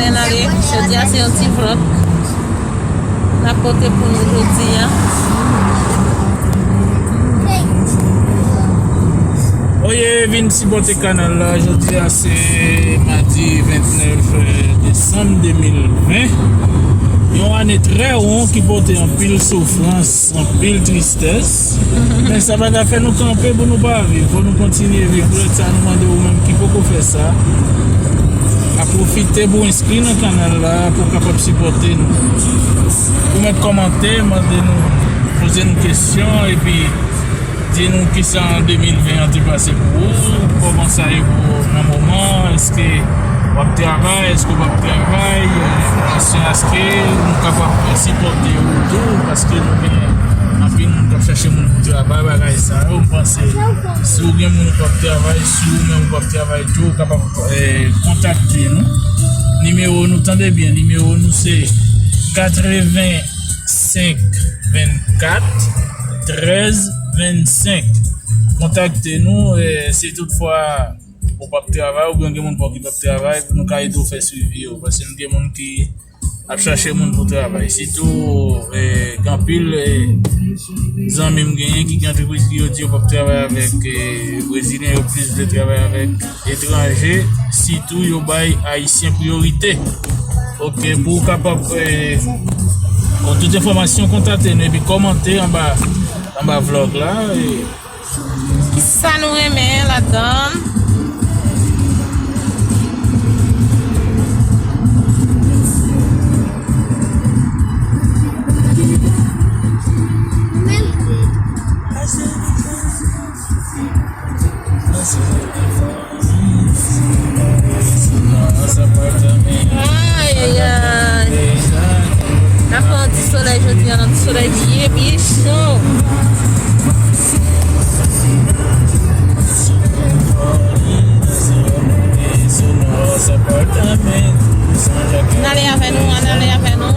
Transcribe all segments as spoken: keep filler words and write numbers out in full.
N ale, jodi a se yon ti vlòg n ap pote pou nou jodi a. Oye, vin sipòte kanal la. Jodi a se madi vennèf desanm de mil ven. Yon ane trè won ki pote anpil soufrans, anpil tristès. Men sa pa ka fè nou kanpe pou nou pa viv. Fò nou kontinye viv. Poutèt sa, nou mande ou menm ki poko fè sa, a pwofite pou enskri nan kanal la pou w kapab sipòte nou. Ou mèt kòmante, mande nou, poze nou kesyon, epi di nou kisa an de mil ven an te pase pou ou, kòman sa ye pou ou nan moman, èske w ap travay, èske w p ap travay, jiskaske nou kapab sipòte ou tou, paske nou gen anpil moun k ap chache moun pou travay, bagay sa yo, m panse si w gen moun ou p ap travay, si ou menm ou p ap travay tou, ou kapab, eh, kontakte nou. Nimewo nou, tande byen, nimewo nou se katreven senk vennkat trèz vennsenk. Kontakte nou, eh, si toutfwa ou p ap travay, oubyen gen moun pa w ki p ap travay, pou nou ka ede w fè swivi yo. Paske nou gen moun ki ap chache moun pou travay. Sitou, eh, gen anpil, eh, zanmi m genyen ki gen antrepriz ki yo di yo p ap travay avèk, eh, Brezilyen, yo plis vle travay avèk etranje, sitou yo bay Ayisyen priyorite. Ok, pou w kapab, eh, konn tout enfòmasyon, kontakte nou epi kòmante anba, anba vlòg la. Eh. Kisa nou renmen ladan l? Ayayay. N ap pran yon ti solèy jodi a, yon ti solèy byen, byen cho. Ann ale avè nou, ann ale avè nou.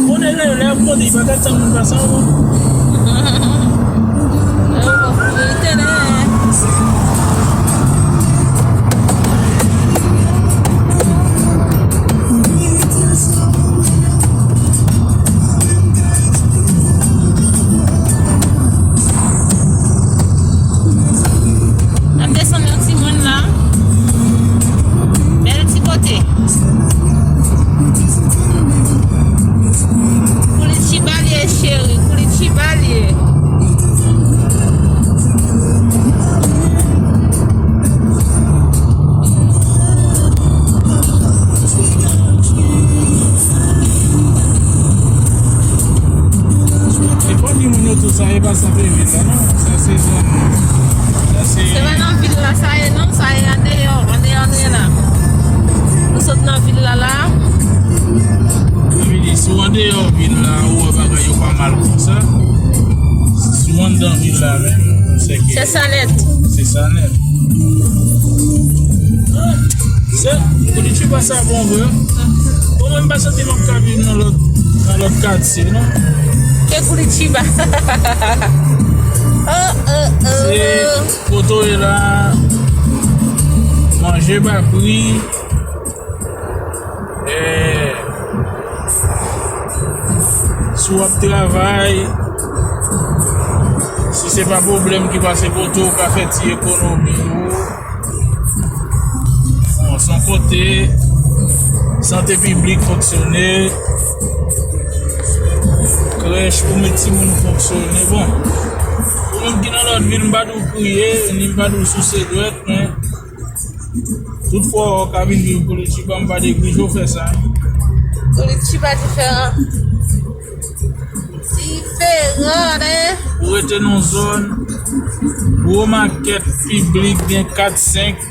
Konnen lè, lè ap monte, li pa ka tann moun pase ankò. Li te lè. N ap desann yon ti mòn la. Bèl ti kote. Koulitiba l ye, cheri. Koulitiba l ye. E fò di moun yo tou, sa e pa sant vil la, non. Sa se zòn, sa se... Se pa nan vil la sa ye, non. Sa e andeyò, andeyò nou ye la. Nou sot nan vil la, la. Sa vle di, si w andeyò vil la, ou wè bagay yo pa mal konsa. Si w anndan vil la menm, se ke... Se sa nèt. Se sa nèt. Se, Koulitiba sa bon vre. Bon, mwen m pa santi m ap ka viv nan lòt, nan lòt katye, non. Ke Koulitiba. Oh, oh, oh. Se kote w ye la, manje pa pri. Eh, si w ap travay, si se pa pwoblèm ki pase kote w, ou ka fè ti ekonomi ou. Bon, se yon kote sante piblik fonksyone, krèch pou met timoun fonksyone. Bon, ou menm ki nan lòt vil, m pa di w kriye, ni m pa di w souse dwèt, men toutfwa w ka vin viv Koulitiba, m pa neglije w fè sa. Koulitiba diferan. Diferan, en. Ou rete nan zòn, gwo makèt piblik, gen kat, senk.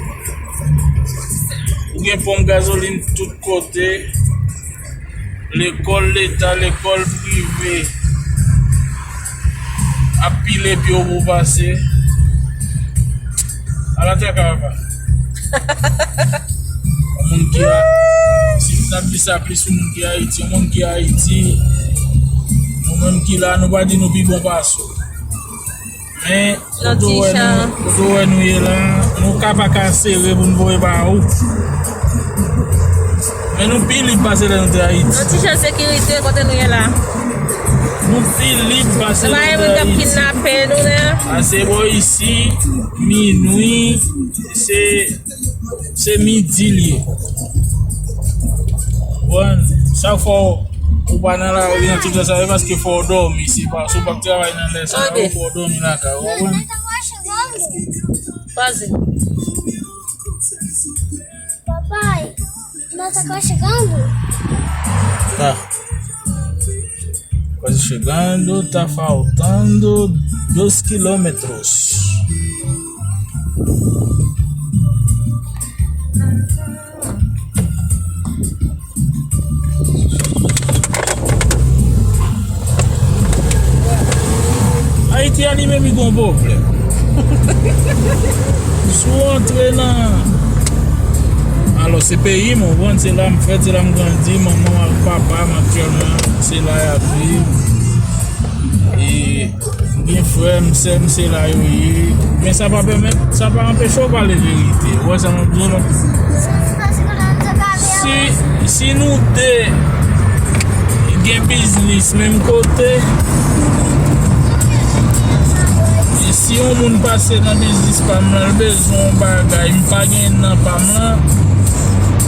Ou gen ponp gazolin tout kote. Lekòl leta, lekòl prive ap pile pye w pou w pase. Ala traka, papa. Yon moun ki a, si n ap di sa plis, yon moun ki Ayiti, yon moun ki Ayiti, nou menm ki la, nou pa di nou pi bon pase w. Men, kote w wè nou, kote w wè nou ye la, nou ka pa ka sere pou n voye ba ou. Men nou pi lib pase lè nou te Ayiti. Yon ti jan sekirite kote nou ye la. Nou pi lib pase lè nou te Ayiti. Kidnape nou, non. Pase bò isi, minwi, se, se midi l ye. Bon, chak fwa ou pa nan lari nan tout lè sa, se paske fò w dòmi. Se pa, si w p ap travay nan lè sa yo, fò w dòmi lakay ou, w konprann? Quase. Papai, nós tá chegando? Tá. Quase chegando, tá faltando dois quilômetros. Ayiti a li menm li gon pwoblèm. Si w antre nan, alò, se peyi m, ou konprann, se la m fèt, se la m grandi, manman m ak papa m aktyèlman, se la y ap viv. E m gen frè m, sè m, se la yo ye. Men sa pa pèmèt, sa pa anpeche w pale verite. Ou wè sa m ap di w la? Si, si nou de gen biznis menm kote, e si yon moun pase nan biznis pa m nan, l bezwen yon bagay, m pa gen nan pa m lan,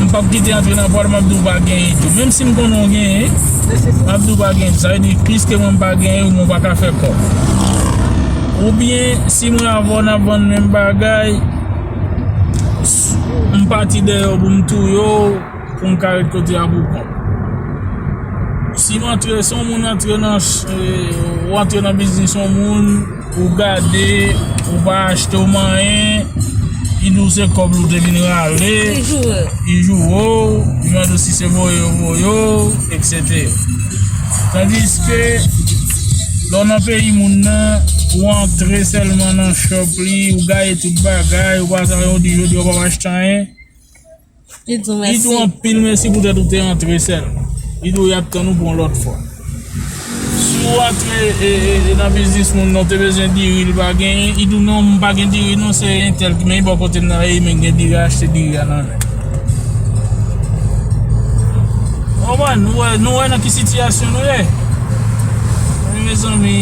m p ap kite antre nan pa l, m ap di w pa genyen tou. Menm si m konnen w genyen, m ap di w pa genyen. Sa vle di, piske mwen m pa genyen, ou mwen pa ka fè kòb. Oubyen, si mwen avè w n ap vann menm bagay, m pati dèyè w pou m touye w, pou m ka ret kote a pou kont. Si m antre, si yon moun antre nan, eh, ou antre nan biznis yon moun, ou gade, ou pa achte w manyen, li di w se kòb li w te vin rale, li joure w, li mande w si se voye yo voye w, etsetera. Tandiske, lè w nan peyi moun nan, ou antre sèlman nan shop li, ou gaye tout bagay, ou pa sa yo di jodi a ou pa achte anyen. Li di w anpil mèsi poutèt ou te antre sèlman. Li di w y ap tann ou pou yon lòt fwa. Si w antre, e, e, e, nan biznis moun nan, ou te bezwen diri, li pa genyen, li di w non, m pa gen diri non, se entèl ki, men bò kote m nan, e, men gen diri, achte diri a nan men. Konprann? Nou wè, nou wè nan ki sitiyasyon nou ye. Men mezanmi,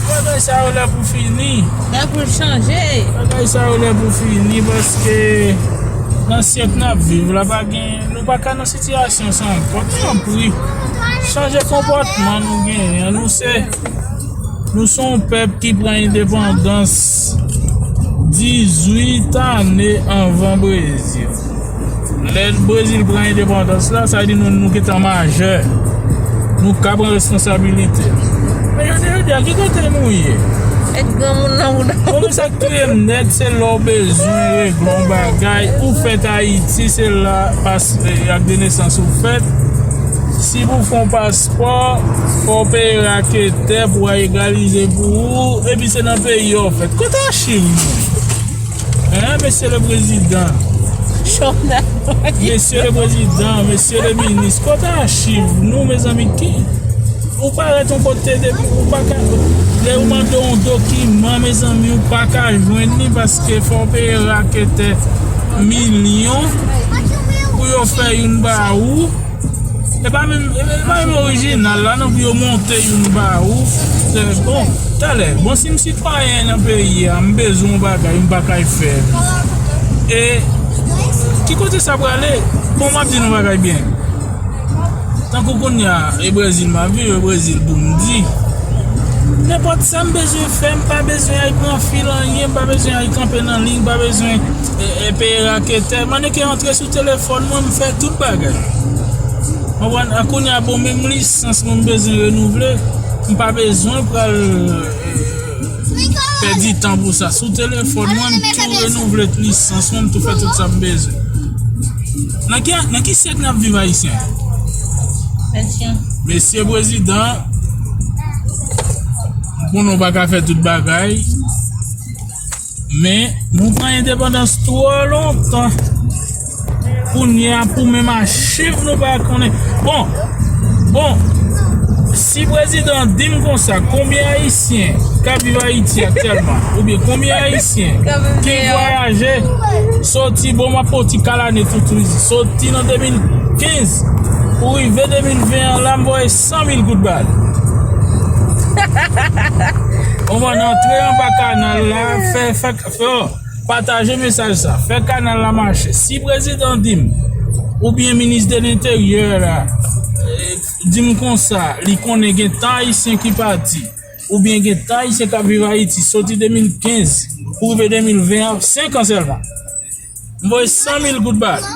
bagay sa yo lè pou fini. Lè pou l chanje. Bagay sa yo lè pou fini paske nan syèk n ap viv la, pa gen, nou pa ka nan sitiyasyon sa ankò. Tanpri, chanje konpòtman nou genyen an. Nou se, nou se yon pèp ki pran endepandans dizuit ane anvan Brezil. Lè Brezil pran endepandans la, sa vle di nou, nou gentan majè. Nou ka pran responsabilite. Men jodi, jodi a, ki kote nou ye? Met granmoun nan bouda. Bon, men sa k touye m nèt, se lè w bezwen regle yon bagay, ou fèt Ayiti, se la pas, e, ak de nesans ou fèt. Si pou fè yon paspò, fò w peye raketè pou egalize pou ou, epi se nan peyi a w fèt. Kote achiv nou? Hein, mesye le prezidan? Mesye le prezidan, mesye le minis, kote achiv nou, mezanmi? Ki, ou parèt yon kote depi, ou pa ka, lè ou mande yon dokiman, mezanmi, ou pa ka jwenn li paske fò w peye raketè milyon pou yo fè youn ba ou. E pa menm, e pa menm orijinal la, non, pou yo monte youn ba ou. Se, bon, talè, bon, si m sitwayen nan peyi a, m bezwen yon bagay, m pa kay fè. E ki kote sa prale? Bon, m ap di nou bagay byen. Tankou kounye a, e Brezil m ap viv, e Brezil pou m di. Nenpòt sa m bezwen fè, m pa bezwen al pran fil anyen, m pa bezwen al kanpe nan liy, m pa bezwen, e, e, peye raketè. Mande ke antre sou telefòn mwen, m fè tout bagay. Konprann? A kounye a, bon, menm lisans mwen m bezwen renouvle, m pa bezwen pral, e, pèdi tan pou sa. Sou telefòn mwen, m tou renouvle lisans mwen, m tou fè tout sa m bezwen. Nan ki, nan ki syèk n ap viv, Ayisyen? Mesye prezidan, m konnen w pa ka fè tout bagay, men nou pran endepandans twò lontan. Kounye a, pou menm achiv, nou pa konnen. Bon, bon, si prezidan di m konsa, konbyen ayisyen k ap viv Ayiti aktyèlman? Oubyen konbyen ayisyen ki vwayaje soti, bon, m ap pran ti kalane toutou isit, soti nan de mil kenz pou rive de mil ven an la, m voye san mil goud ba l. Konprann, antre anba kanal la, fè, fè, fè, pataje mesaj sa, fè kanal la mache. Si prezidan di m, oubyen minis de lenteryè la, eh, di m konsa, li konnen gen tan ayisyen ki pati, oubyen gen tan ayisyen k ap viv Ayiti, soti de mil kenz pou rive de mil ven an, senk an sèlman. M voye san mil goud ba li.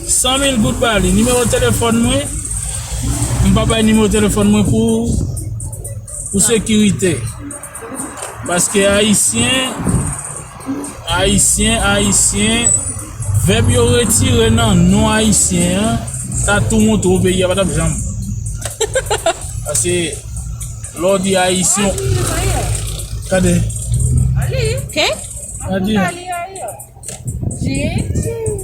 San mil goud ba li. Nimewo telefòn mwen, m pa bay nimewo telefòn mwen pou, pou sekirite. Paske ayisyen, ayisyen, ayisyen, vèb yo retire nan non ayisyen an, ta tou montre w peyi a pa t ap janm. Paske lè w di ayisyen, gade. Ke? Gade.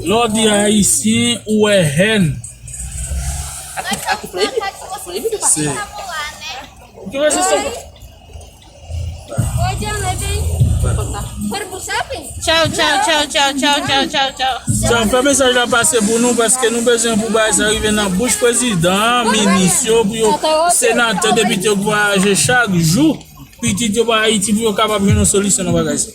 Lè w di ayisyen, ou wè hèn. Ki wè se sa? Tchaw, tchaw, tchaw, tchaw, tchaw, tchaw, tchaw, tchaw, tchaw. Tchaw, fè mesaj la pase pou nou, paske nou bezwen pou bagay sa rive nan bouch prezidan, minis yo, pou yo, senatè, depite yo ki vwayaje chak jou, pitit yo pa Ayiti, pou yo kapab jwenn yon solisyon nan bagay sa.